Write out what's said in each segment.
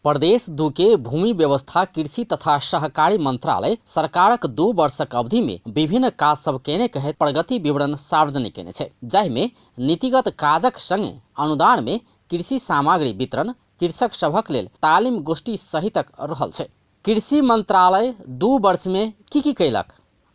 प्रदेश 2 के भूमि व्यवस्था, कृषि तथा सहकारी मंत्रालय सरकारक 2 वर्षक अवधि में विभिन्न काज सब केने कहैत प्रगति विवरण सार्वजनिक केने छै, जाहि में नीतिगत काजक संगे अनुदान में कृषि सामग्री वितरण, कृषक सभक लेल तालिम गोष्ठी सहितक रहल छै। कृषि मंत्रालय 2 वर्ष में की की कैलक?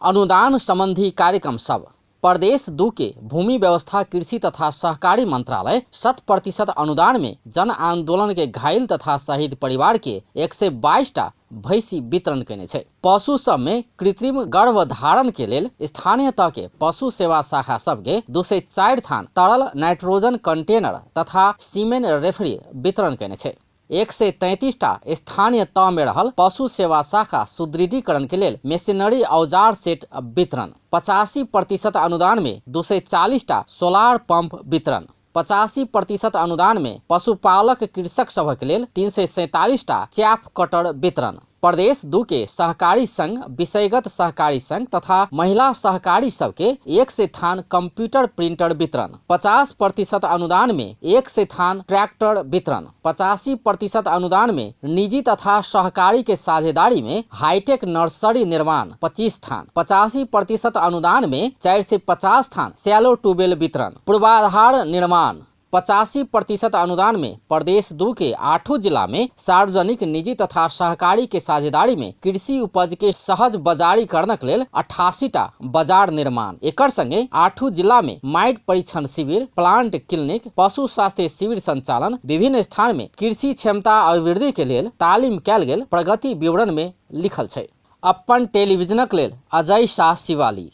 अनुदान संबंधी कार्यक्रम सब। प्रदेश 2 के भूमि व्यवस्था, कृषि तथा सहकारी मंत्रालय 100% अनुदान में जन आंदोलन के घायल तथा शहीद परिवार के 122 टा भैंसी वितरण केने छै। पशु सब में कृत्रिम गर्भधारण के लेल स्थानीय तह के पशु सेवा शाखा सब के 204 थान तरल नाइट्रोजन कंटेनर तथा सीमेन रेफरी वितरण केने छै। 133 टा स्थानीय तह में रहल पशु सेवा शाखा सुदृढ़ीकरण के लेल मशीनरी औजार सेट वितरण। 85% अनुदान में 240 टा सोलार पंप वितरण। 85% अनुदान में पशुपालक कृषक सभक लेल 347 टा चैप कटर वितरण। प्रदेश 2 के सहकारी संघ, विषयगत सहकारी संघ तथा महिला सहकारी सबके 100 थान कंप्यूटर प्रिंटर वितरण। 50% अनुदान में 100 थान ट्रैक्टर वितरण। 85% अनुदान में निजी तथा सहकारी के साझेदारी में हाईटेक नर्सरी निर्माण 25 थान। 85% अनुदान में 450 थान सैलो ट्यूबवेल वितरण। पूर्वाधार निर्माण। 85% अनुदान में प्रदेश 2 के 8 जिला में सार्वजनिक, निजी तथा सहकारी के साझेदारी में कृषि उपज के सहज बजारीकरणक लेल 88 टा बाजार निर्माण। एकर संगे 8 जिला में माइट परीक्षण शिविर, प्लांट क्लिनिक, पशु स्वास्थ्य शिविर संचालन, विभिन्न स्थान में कृषि क्षमता अभिवृद्धि के लेल तालीम कयल गेल प्रगति विवरण में लिखल छै। अपन टेलीविजनक लेल अजय शाह शिवाली।